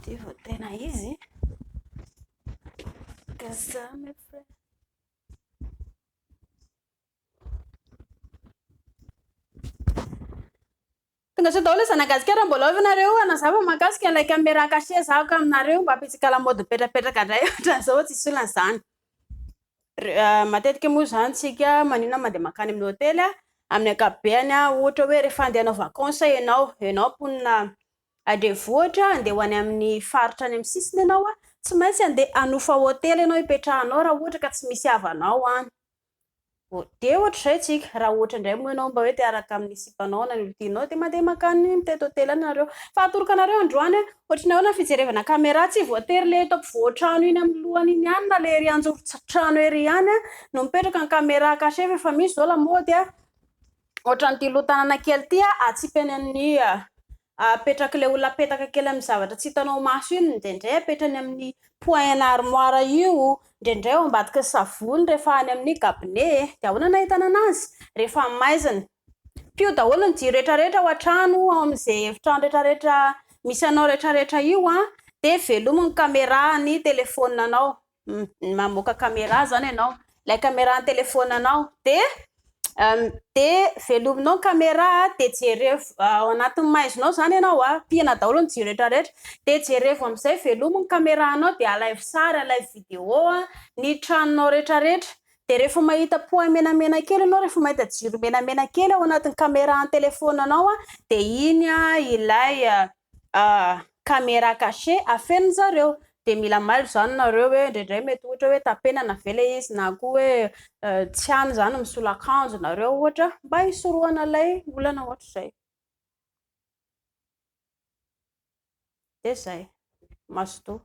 Ity vao tena izy. Gaza my friend. Tonga soa daholo zanagasikara mbola ao ve nareo hanazava mahakasika ilay caméra cachée zahako aminareo mba hampitsika lamaody mipetrapetraka indray ohatran'izao tsisy olana izany. Matetika moa izany tsika maninona mandeha mankany amin'ny hotely amin'ny ankapobeny ohatra hoe rehefa handeha hanao vacances ianao, ianao mponina an-drenivohitra handeha ho any amin'ny faritra any amin'ny sisiny ianao, tsy maintsy handeha hanofa hotely ianao hipetrahanao raha ohatra ka tsy misy havanao any. Dia ohatr'izay tsika, raha ohatra indray moa ianao mba hoe te hiaraka amin'ny sipanao na ny olon-tianao dia mandeha mankany mitety hotely any nareo. Fa atoroko anareo androany ohatry ny ahoana ny fijerevana caméra, tsy voatery ilay eto ampovoan-trano iny amin'ny lohany iny ihany na ilay ery anjoron-trano ery ihany no mipetraka ny caméra cachée fa efa misy izao lamaody ohatran'ity loha tanana kely ity atsipy any amin'ny Apetrak'ilay olona apetaka kely amin'ny zavatra tsy hitanao maso iny, indraindray apetrany amin'ny poing ana armoire io, indraindray ao ambadiky ny savony rehefa any amin'ny cabinet. Dia ahoana no ahitana anazy? Rehefa maizina. Pio daholo ny jiro rehetrarehetra ao an-trano, ao amin'izay efitrano rehetrarehetra misy anao rehetrarehetra io an, dia velomy ny camera ny telefaoninanao. mamoaka caméra zany ianao, ilay caméra ny téléphone anao dia dia velominao ny caméra dia jerevo ao anatin'ny maizina ao zany ianao a, pihina daholo ny jiro rehetra rehetra, dia jerevo amin'izay velomy ny caméra anao dia alaivo sary, alaivo vidéo ny tranonao rehetra rehetra, dia rehefa mahita point menamena kely ianao, rehefa mahita jiro menamena kely ao anatin'ny caméra ny téléphone anao dia iny ilay caméra cachée afeniny zareo dia mila mailo izany nareo hoe indraindray mety ohatra hoe tapenana ve ilay izy na koa hoe tsy any izany misolo akanjo nareo ohatra mba hisorohana ilay olana ohatr'izay. Dia izay. Mazotoa.